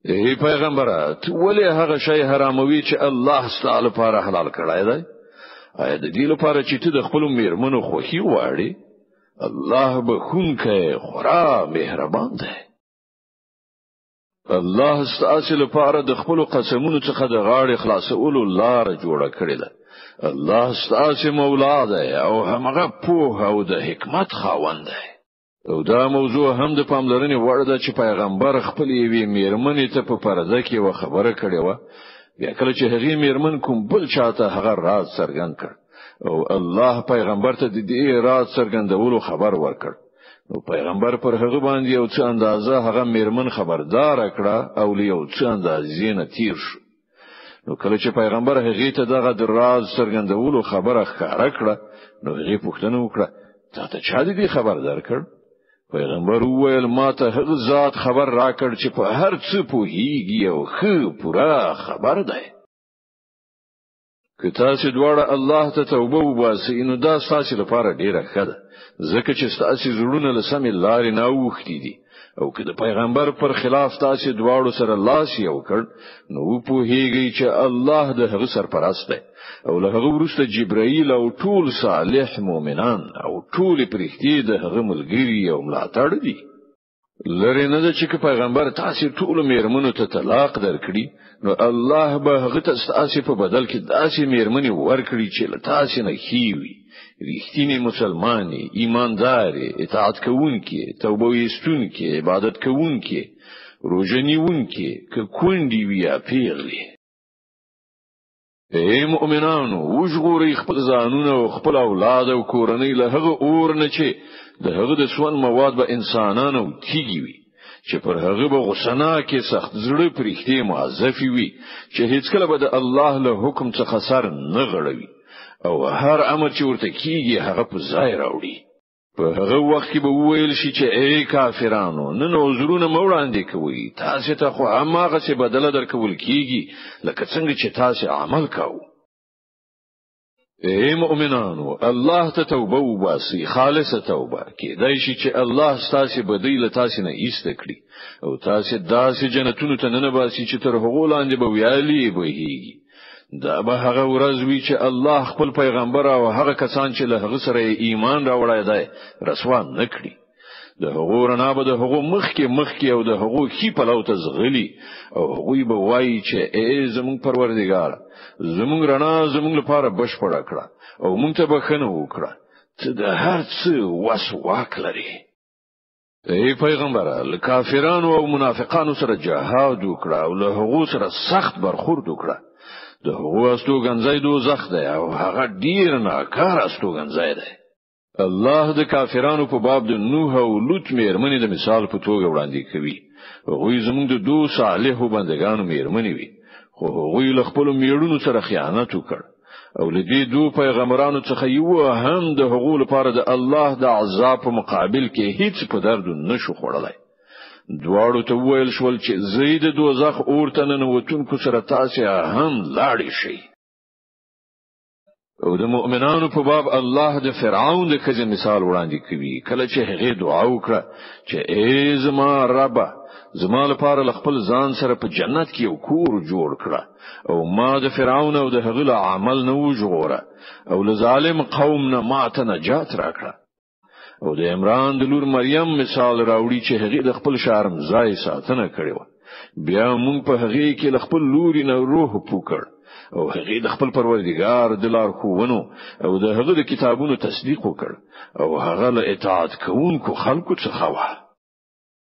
ای پیغمبره، ته ولې هغه شی حراموي چې الله ستاسو لپاره حلال کړی دی؟ آیا د دې لپاره چې ته د خپل میرمنو خوښي غواړې؟ الله بخښونکی خورا مهربان دی. الله ستاسو لپاره د خپل قسمونو څخه د غاړې خلاصولو لار جوړه کړې ده. الله ستاسو مولا دی او همغه پوه او د حکمت خاوند دی. او دا موضوع هم د پاملرنې وړ ده چې پیغمبر خپل یوې میرمنې ته په پرده کې یوه خبره کړې وه. بیا کله چې هغې میرمن کوم بل چاته هغه راز څرګند کړ او الله پیغمبر ته د دې راز څرګندولو خبر ورکړ، نو پیغمبر پر هغه باندې یو څه اندازه هغه میرمن خبردار کړه او له یو څه اندازې نه تیر شو. نو کله چې پیغمبر هغې ته دغه د راز څرګندولو خبره ښکاره کړه، نو هغې پوښتنه وکړه: تا ته چا دې خبر درکړ؟ پیغمبر وویل: ما ته هغه ذات خبر راکړ چې په هر څه پوهیږي او ښه پوره خبر دی. که تاسو دواړه الله ته توبه وباسئ، نو دا ستاسو لپاره ډیره ښه ده، ځکه چې ستاسو زړونه له سمې لارې نه اوښتي دي. او که د پیغمبر پر خلاف تاسو دواړو سره لاس یو کړ، نو پوهیږئ چې الله د هغه سرپرست دی، او له هغه وروسته جبرائیل او ټول صالح مؤمنان او ټول پرښتې د هغه ملګري او ملاتړ دي. لرې نه ده چې پیغمبر تاسو ټول میرمنو ته طلاق درکړي، نو الله به هغه ته ستاسو په بدل کې داسې میرمنې ورکړي چې له تاسو نه ښې وي، رښتینی مسلمانې، ایماندارې، اطاعت کوونکې، توبه ویستونکې، عبادت کوونکې، روژه نیونکې، که کونډې وي یا پیغلې. ای مؤمنانو، وژغورئ خپل ځانونه او خپل اولاد او کورنۍ له هغه اور نه چې د هغه د سون مواد به انسانان او تیږي وي، چې پر هغه به غوسناکې سخت زړه پرښتې موظفې وي چې هیڅکله به د الله له حکم څخه سر نه غړوي او هر امر چې ورته کیږي هغه په ځای راوړي. په هغه وخت کې به وویل شي چې ای کافرانو، نن عذرونه مه وړاندې کوئ، تاسو ته خو هماغسې بدله درکول کیږي لکه څنګه چې تاسو عمل کاوه. ای مؤمنانو، الله ته توبه وباسئ، خالصه توبه. کېدای شي چې الله ستاسو بدۍ له تاسو نه ایسته کړي او تاسو داسې جنتونو ته ننباسي چې تر هغو لاندې به ویالې بهیږي. دا به هغه ورځ وي چې الله خپل پیغمبر او هغه کسان چې له هغه سره ایمان راوړی دی رسوا نه کړي. د هغو رڼا به د هغو مخکې مخکې او د هغو ښي پلو ته ځغلي، او هغوی به وایي چې ای زموږ پروردګار، زموږ رڼا زموږ لپاره بشپړه کړه او موږ ته بښنه وکړه، ته د هر څه وس واک لرې. ای پیغمبره، له کافرانو او منافقانو سره جهاد وکړه او له هغو سره سخت برخورد وکړه. د هغو استوګنځای دوزخ دی او هغه ډیر ناکاره استوګنځای دی. الله د کافرانو په باب د نوح او لوط میرمنې د مثال په توګه وړاندې کوي. هغوی زموږ د دوو صالحو بندګانو میرمنې وي، خو هغوی له خپلو میړونو سره خیانت وکړ، او له دې دوو پیغمبرانو څخه یو هم د هغو لپاره د الله د عذاب په مقابل کې هیڅ په درد نشو خوړلی. دواړو ته وویل شول چې زه د دوزخ اور ته ننوتونکو سره تاسې هم لاړې شئ. او د مؤمنانو په باب الله د فرعون د ښځې مثال وړاندې کوي، کله چې هغې دعا وکړه چې ای زما ربه، زما لپاره له خپل ځان سره په جنت کې یو کور جوړ کړه او ما د فرعون او د هغه له عمل نه وژغوره او له ظالم قوم نه ما ته نجات راکړه. او د عمران د لور مریم مثال راوړي چې هغې د خپل شرم ځای ساتنه کړې وه. بیا مونږ په هغې کې له خپل لوري نه روح پوکړ او هغې د خپل پروردګار د لارښوونو او د هغه د کتابونو تصدیق وکړ او هغه له اطاعت کوونکو خلکو څخه وه.